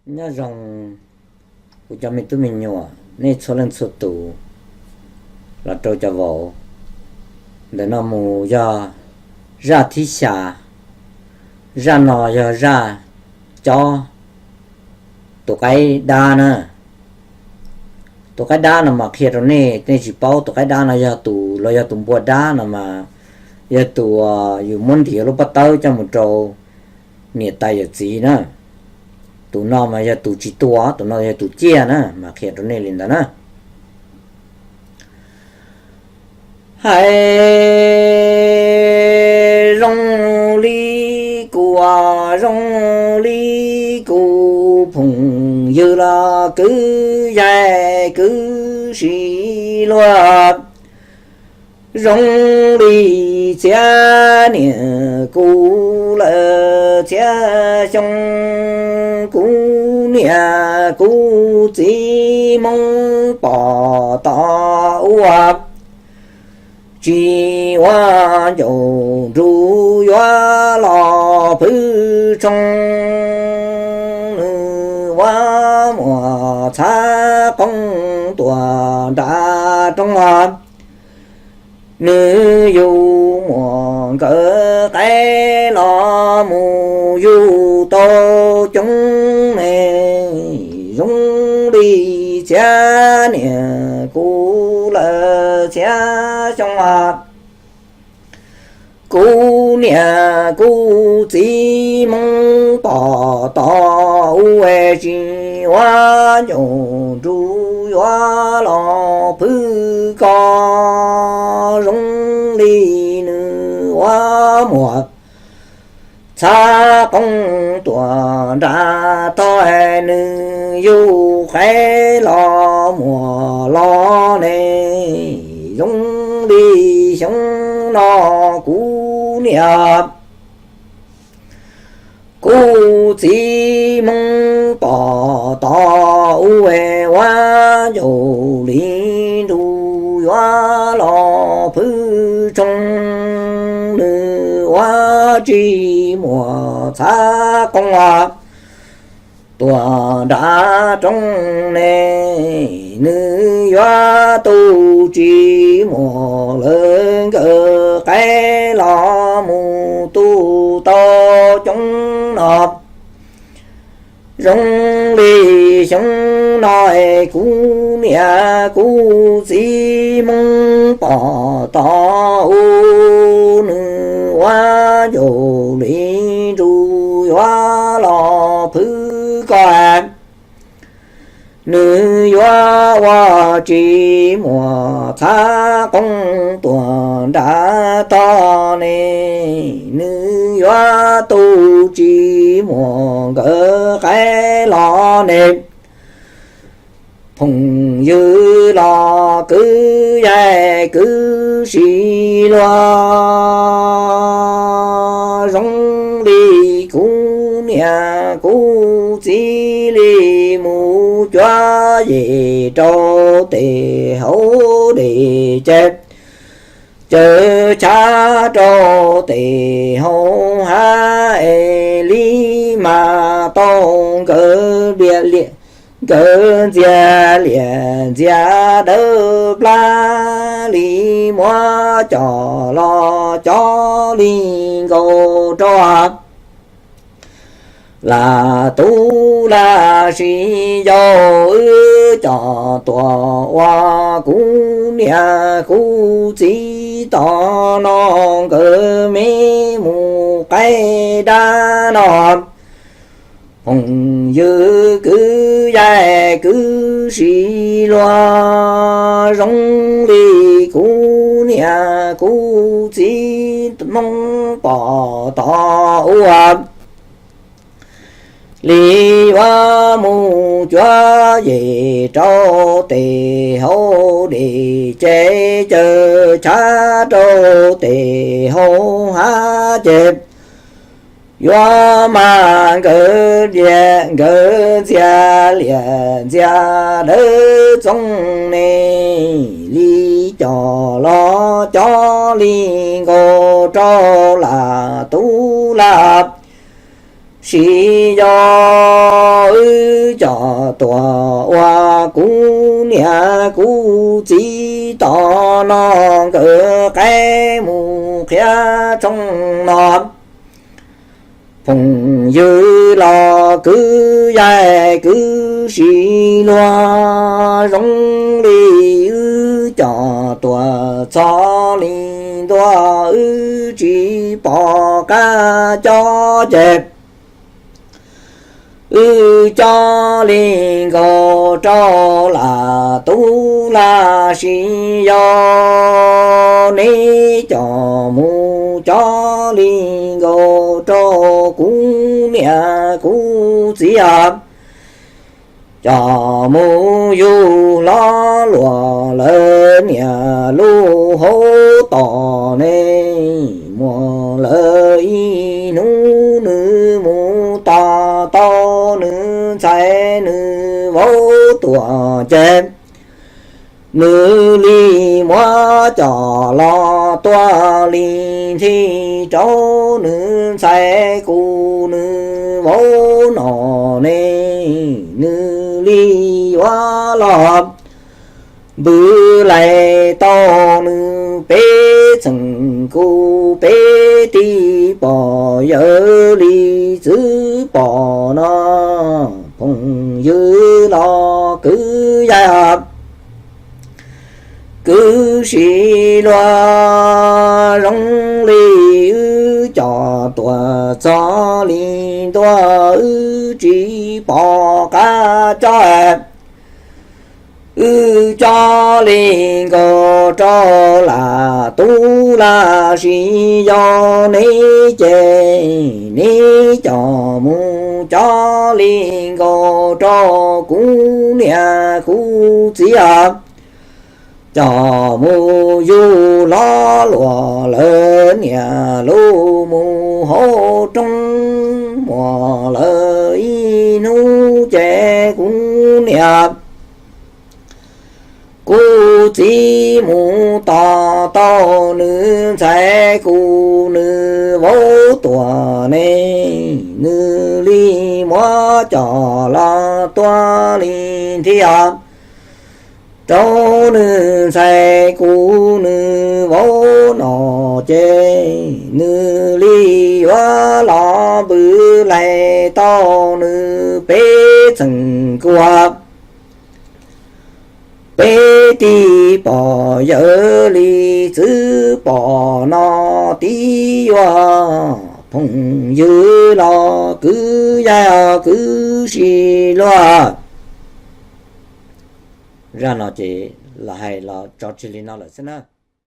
Nyob zoo kuv cov me tub me nyuam nej txhua leej txhua tus los rau cov vauv. Ntawm no mus yog zaj thib xya. Zaj no yog zaj cob tus qaib dab na. Tus qaib dab no mas qhia rau nej, nej tsis paub tus qaib dab no yog tus los yog tus npua dab no mas yog tus yus muab ntim lub pob tawb coj mus rau niam tais yawm txiv na. Tus no mas yog tus tsis tua, tus no yog tus ciaj na, mas qhia rau nej li ntawd na. Hais zoo li kuv, zoo li kuv phooj ywg los kwv yaig kwv tsis luag, zoo li txhiab niam kuv lawm txhiab xyoo, kuv niam kuv txiv Hmoob pom tau ua tsis ua ncaus nrug yuav los phwj tshoo, nws ua muam txhav qoob tuaj nram roob. Nws yug muam nkawd qaib los mus yug tau coob ne, zoo li txhiab niam kuv lawm txhiab xyoo. Kuv niam kuv txiv Hmoob pom tau ua tsis ua ncaus nrug yuav los phwj koj, zoo li nws ua muam txhav qoob tuaj nram tog, nws yug qaib los muam los ne, zoo li xyoo no kuv niam kuv txiv Hmoob pom tau ua ncaus li nrug yuav los phwj tshoo, nws ua tsis muam txhav qoob tuaj nram roob ne, nws yuav tu tsis muam lawv nkawd qaib los mus tu tau coob no. Zoo li xyoo no es kuv niam kuv txiv Hmoob pom tau ua, nws ua ncaus li nrug yuav los phwj koj, nws yuav ua tsis muam txhav qoob tuaj nram tog ne, nws yuav tu tsis muam nkawd qaib los ne. Phooj ywg los kwv yaig kwv tsis luag, zoo li kuv niam kuv txiv li mus cuab yim rau tes hauv dej ces, caws tshab rau tes hauv hav es li mas tau nkawd liam, nkawd ntxias liam ntxias dawb plab li, muab coj los coj li nkaus rau lam tub lam sis yau, wb coj tuaj ua kuv niam kuv txiv tom no, nkawd me mus qaib dab no. Phooj ywg kwv yaig kwv tsis luag, zoo li kuv niam kuv txiv Hmoob pom tau ua, li yuav mus cuab yim rau tes hauv dej ces, caws tshab rau tes hauv hav ces, yuav mas nkawd liam, nkawd ntxias liam ntxias dawb txoov ne, li coj los coj li nkaus rau lam tub lam sis yau, Wb cov tuam ua kuv niam kuv txiv tom no, nkawd qaib mus qhia tshoob no. Phooj ywg los kwv yaig kwv sib luag, zoo li wb cov tuam txog li ntua, wb tsis pom qab cob ces wb cob li nkaus rau lam tub lam sis yau, neb coj mus cob li nkaus rau kuv niam kuv txiv os. Coj mus yug hlob luag lawv niam lub hauv tos ne, muaj lawv ib hnub nws mus tos tau nws ntxhais nws vauv tuag ces nws li muab coj los tua li nthi rau nws ntxhais kuv nws vauv no ne, nws li yuav los npws laig tau nws peb txheem kuv peb tij pom yawg li txwv pom no. Phooj ywg los kwv yaig kwv sib luag, zoo li wb cov tuam txog li ntua, wb tsis pom qab cob, wb cob li nkaus rau lam tub lam sis yau, neb ces neb coj mus cob li nkaus rau kuv niam kuv txiv os. Coj mus yug hlob luag lawv niam lub mus hauv roob, muaj lawv ib hnub ces kuv niam kuv txiv mus tos tau nws ntxhais kuv nws vauv tuag ne, nws li muab coj los tua li nthi rau nws ntxhais kuv nws vauv no ces nws li yuav los npws laig tau nws peb txheem kuv peb tij pom yawg li txwv pom no tib yuav. Phooj ywg los kwv yaig kwv sib luag. Zaj no ces los hais los tso tseg li no lawm xwb na.